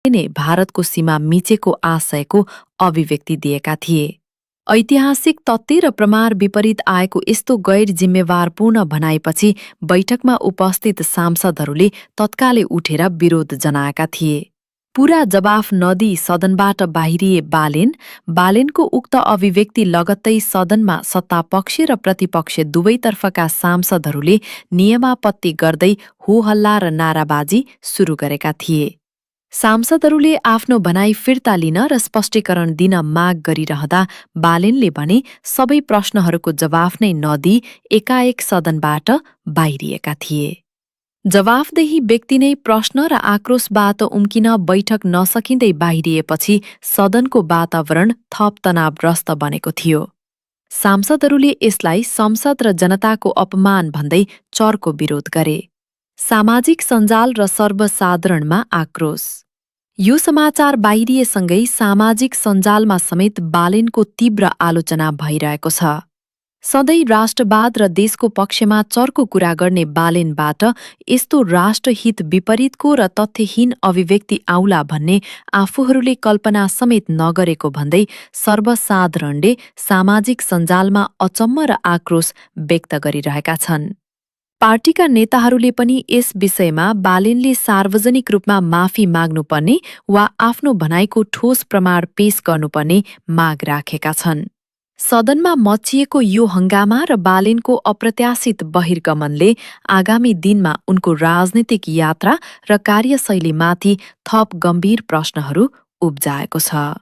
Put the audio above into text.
नै भारतको सीमा मिचेको आशयको अभिव्यक्ति दिएका थिए। ऐतिहासिक तथ्य र प्रमाण विपरीत आएको यस्तो गैर जिम्मेवारपूर्ण भनाइपछि बैठकमा उपस्थित सांसदहरूले तत्कालै उठेर विरोध जनाएका थिए। पूरा जवाफ नदिई सदनबाट बाहिरिए बालेनको उक्त अभिव्यक्ति लगत्तै सदनमा सत्तापक्ष र प्रतिपक्ष दुवैतर्फका सांसदहरूले नियमापत्ति गर्दै हो-हल्ला र नाराबाजी सुरु गरेका थिए। सांसदहरूले आफ्नो भनाई फिर्ता लिन र स्पष्टीकरण दिन माग गरिरहँदा बालेनले भने सबै प्रश्नहरूको जवाफ नै नदिई एकाएक सदनबाट बाहिरिएका थिए। जवाफदेही व्यक्ति नै प्रश्न र आक्रोशबाट उम्किन बैठक नसकिँदै बाहिरिएपछि सदनको वातावरण थप तनावग्रस्त बनेको थियो। सांसदहरूले यसलाई संसद र जनताको अपमान भन्दै चर्को विरोध गरे। सामाजिक सञ्जाल र सर्वसाधारणमा आक्रोश। यो समाचार बाहिरिएसँगै सामाजिक सञ्जालमा समेत बालेनको तीव्र आलोचना भइरहेको छ। सधैँ राष्ट्रवाद र देशको पक्षमा चर्को कुरा गर्ने बालेनबाट यस्तो राष्ट्रहित विपरीतको र तथ्यहीन अभिव्यक्ति आउला भन्ने आफूहरूले कल्पना समेत नगरेको भन्दै सर्वसाधारणले सामाजिक सञ्जालमा अचम्म र आक्रोश व्यक्त गरिरहेका छन्। पार्टीका नेताहरूले पनि यस विषयमा बालेनले सार्वजनिक रूपमा माफी माग्नुपर्ने वा आफ्नो भनाइको ठोस प्रमाण पेश गर्नुपर्ने माग राखेका छन्। सदनमा मचिएको यो हंगामा र बालेनको अप्रत्याशित बहिर्गमनले आगामी दिनमा उनको राजनीतिक यात्रा र कार्यशैलीमाथि थप गम्भीर प्रश्नहरू उब्जाएको छ।